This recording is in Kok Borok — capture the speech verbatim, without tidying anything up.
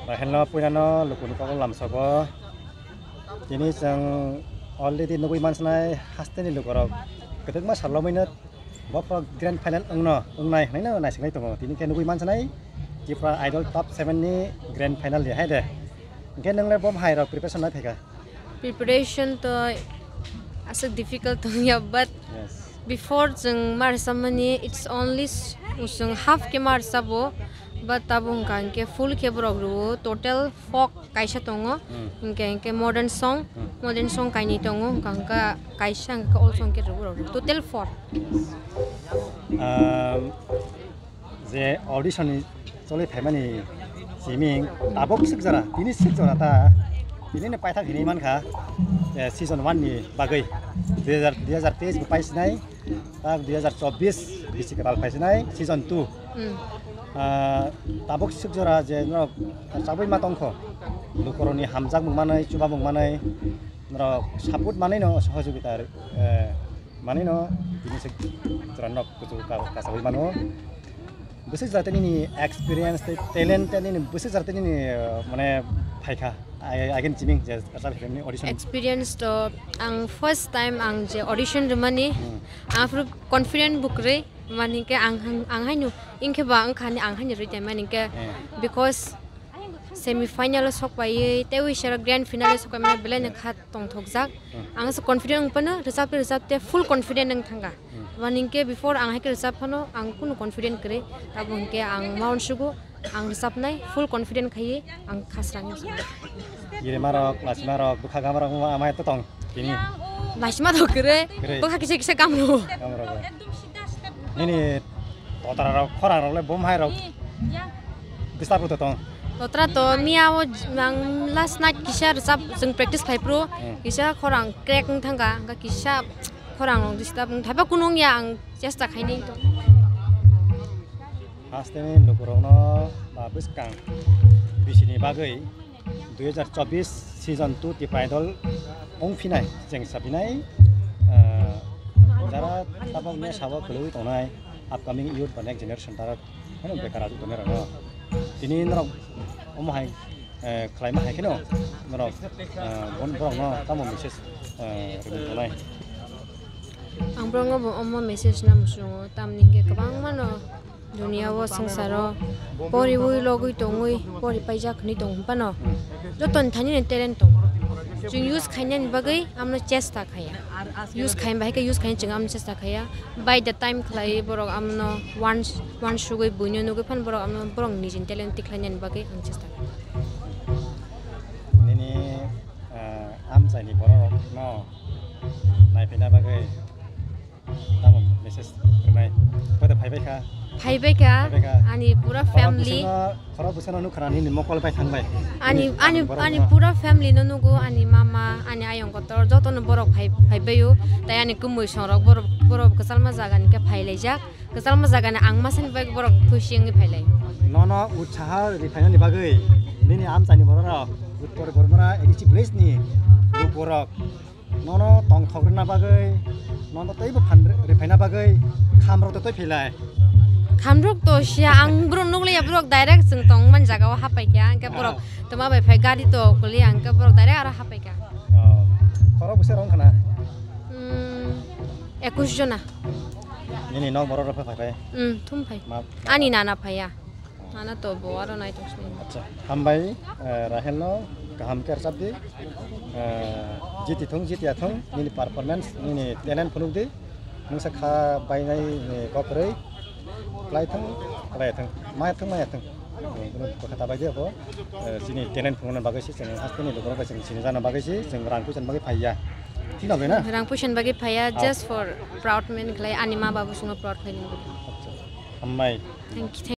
Hello, puinano lukuni kokol lamsogo. Tini chwng already nugui mansinai hasteni lukurok kwtwkma salomwino bophro grand final wngno, wngnai hwnaino naisinai tongo. Tini khe nugui mansinai Tripura Idol top seven ni grand final de hai de. Hwnkhe nwngle bo hai rok preparation nai phaikha? Preparation to aswk difficult tongya, but Yes. before chwng marsamani, it's only s-, chwng half khe marsabo, but tabuk hwnkha hwnkhe full khe borok rwo. Total folk kaisa tongo, Hmm. hwnkhe, hwnkhe modern song, Hmm. modern song kainwi tongo, hwnkha hwnkha kaisa hwnkhe old song khe rwo borok rwo. Total four. Um, je audition ni choli phaimani siming tabuk sik jora, tini sik jora ta, tini ni paithak hinwi mankha, eh, season one ni bagwi dui hajar, dui hajar teis bo paisinai, tak dui hajar chobbish bisi kwtal paisinai season two. Hmm. Ah, tabuk sik jora je norok chabwi ma tongkho, lukurokni hamjakmung manwi, chubamung manwi, norok support manwi no, sohojogita, eh, manwi no, tini se chwrairok kuchuk ka-, kasawi mano. Bwswk jatini ni experience tei talent tei nini bwswk jatini ni, eh, mane phaikha, ai, again chiming je rwchap ni audition. Experience to ang first time ang je audition rwmani, Hmm. ang phuru confident bo kwrwi, mani khe ang, ang haino, wngkhe ba wngkha hinwi ang haino rwi tongmani khe, Hmm. because semi final o sok paiwi tei wisero grand final o sok paimani belai no kha tongthokjak. Hmm. Ang se confident wng phano rwchapte rwchapte full confident wng thangkha. Hmm. Mani khe before ang hai khe rwchap phano ang kunu confident kwrwi, abo hwnkhe ang ma uansugo ang rwchapnai full confident khaiwi ang kha srangwi. Girimarok, lasimarok, bwkha gamarok wngma amai to tong tini. Lasima to kwrwi, Kwrwi. bwkha kisa kisa gamro. Gamrogo. Nini totra rok, khorang rok le bom hai rok. Disturb to tong. Totra to miya o ang last night kisa rwchap chwng practice khai phuru Hmm. kisa khorang crack wng thangkha, hwnkhe kisa khorang rok disturb wng thaiba kunu wngya ang chesta khainai to. Hasteni lukurokno ba bwskang bisini bagwi dui hajar chobbish season two Tripura Idol wng phinai cheng sapinai, ah, jara tabok ne sabo kwlwi tongnai upcoming youth ba next generation tara phano bekar aswk tongnai rokno tini norok omo hai, eh, khlaima hai kheno norok, eh, bon-, borokno tamo message, eh, rwmung tongnai. Ang borokno bo omo message na muchungo, tamni hwnkhe kwbangma no Duniya o, swngcharo poriwi logwi tongwi pori paijak hwnwi tong phano, jotoni thani ni talent tongo. Chwng use khainani bagwi amno chesta khaiya. Use khaina bahai khe use khaina chwng amno chesta khaiya. By the time khlai borok amno one, one sugwi buino nugwi phano borok amno borok nijini talent tikhlainani bagwi ang chesta khaia. Nini, ah, amchaini borok no naiphaina bagwi Tamo message rwnai. Koita phaibai kha? Phaibai kha. Phaibai kha. Ani pura family. Khorok bwsano, khorok bwsano nukha nini mokol bai thangbai. Ani, ani, ani pura family no nugo, ani mama, ani ayong kotor, joto no borok phai, phaibai o. Tai ani kumui songrok borok, borok kwchalma jaga ni khe phailaijak. Kwchalma jaga ni ang masani bai borok thusi wngwi phailai. Nono utsaha riphainani bagwi nini amchaini borok rok Uttor Bormora A D C village ni borok. Nono tongthok rwna bagwi, nono teibo phan rwphaina bagwi khamrok to twi phailai. Khamrok to sia ang borok nukliya, borok direct chwng tongmani jaga o hapai kha, hwnkhe borok Ah. twma bai phai gari to kwliya, hwnkhe borok direct aro hapai kha. Oh. Khorok bwswk rong khana? Hmm, ekus jona. Nini nok borok rok phai phai? Hmm, thum phai. Ma- Ani nana phaiya. Ano to bo aro nai tong sini. Acha, hambai, eh, Rahel no kaham khe rwchap di. Eh, jiti thung, jiti ya thung, nini performance, nini talent phunuk di. Nungsa kha bainai ni kok rwi. Klai thung, klai thung, maya thung, maya thung. Nini kok kha ta bai di abo. Eh, chini talent phunukna bagwi si, chini hasteni lukurok bai chini, chini jana bagwi si, chini rang puisa bagwi phaiya. Thik na? Rang puisa bagwi phaiya, Ah. just for proud man khlai, ani ma babu sungo proud khlai. Acha, hambai. Thank you.